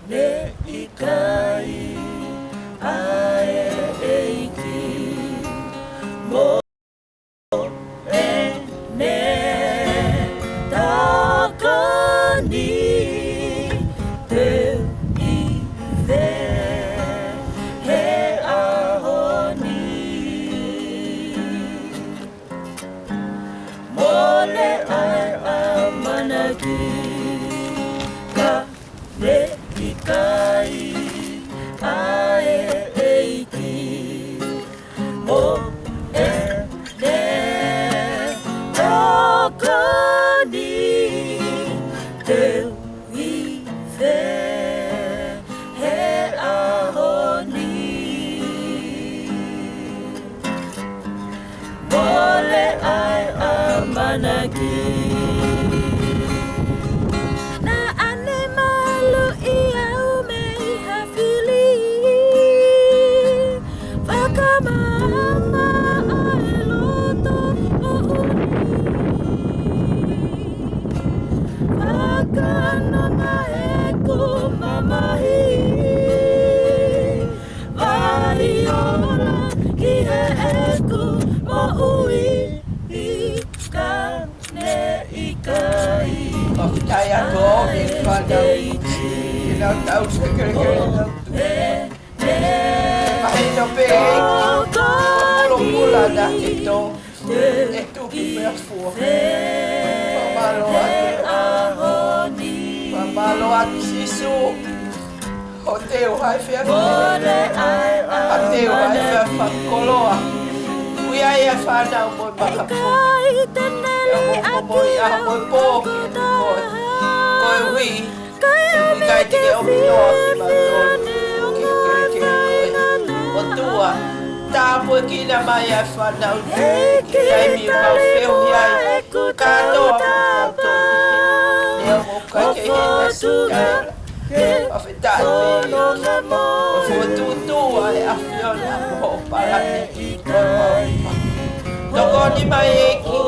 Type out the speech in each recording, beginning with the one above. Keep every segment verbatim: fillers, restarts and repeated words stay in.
ne ʻikai ʻa e ʻEiki mo ʻene tokoni, te u ʻi fē he ʻaho ni? Mole ʻa e ʻamanaki ka ne ʻikai ʻa e ʻEiki mo ʻene tokoni, te u ʻi fē he ʻaho ni? Mole ʻa e ʻamanaki. Naʻa ne maluʻi au mei ha fili, fakamaama ʻa e loto ʻoʻoku ni. Fakanonga ʻeku mamahi, vai ola ki heʻeku moʻui, ka ne ʻikai. Fakafetaʻi atu ʻa e fānau. Ke nau tau se kelekele nau tu. Mahino pē ʻEiki, ko e pulopula na ʻi tō e tupi pea fua. Fakamālō atu. Fakamālō atu Sīsū. Hoʻo teu ʻa e efiafi. Hoʻo teu ʻa e efiafi fakakoloa. ʻOku ʻi ai e fānau mo e maka. ʻIkai te ne liʻaki au mo e pō ki koe. Ko e ui. ʻIkai te ke ʻomi noa kimautolu ki he kelekele ko ē. ʻOtua, tāpuekina mai ʻa e fānau ni. Ki he taimi ʻoku mau feohi ai kātoa kimautolu. Neongo ʻoku ʻikai ke ʻi ai ha sitaela. Fakafetaʻi pē ʻEiki. ʻOku fokotuʻutuʻu ʻa e ʻAfiona mo hoʻo palani ʻi homau nima. Tokoni mai ʻEiki.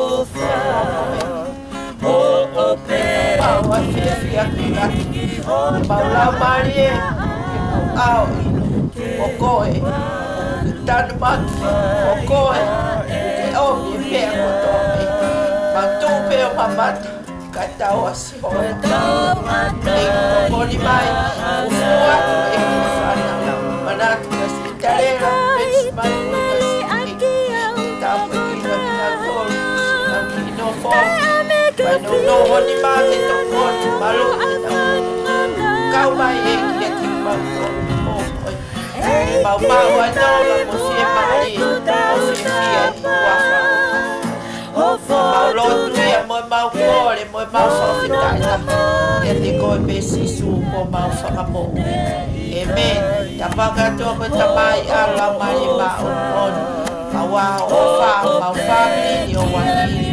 Mau fiefia ki he ʻAfiona. Mau laumālie, mau ʻaʻau ʻi he ʻao ʻo koe. Tanumaki ʻo koe. Ke ʻomi e meʻa kotoa pē. Mau tuʻu pē ʻo mamata. Kae tau ʻa Sihova. ʻEiki tokoni mai. Fufū atu ʻEiki fānau. Manatu ki he Sitalela, Penisimani, Mutasi, ʻEiki. Tāpuekina kinautolu, siʻi nau kiʻi nofo. Fai nounou ho nima ke tokoni, maluʻi kinautolu. Kau mai ʻEiki kiate kimautolu. ʻO koe. Mau maʻu ʻa e tau la mo fiemālie, mo fiefia ʻi ho huafa. Mau lotu ia mo mau kole, mo mau fakafetaʻi atu kiate koe pē Sīsū ko homau Fakamoʻui. ʻĒmeni. Tau fakatapu atu ki he Tamai, ʻAlo, Laumālie Māʻoniʻoni. Mau ʻofa, mau fāmili ʻo Haʻapai,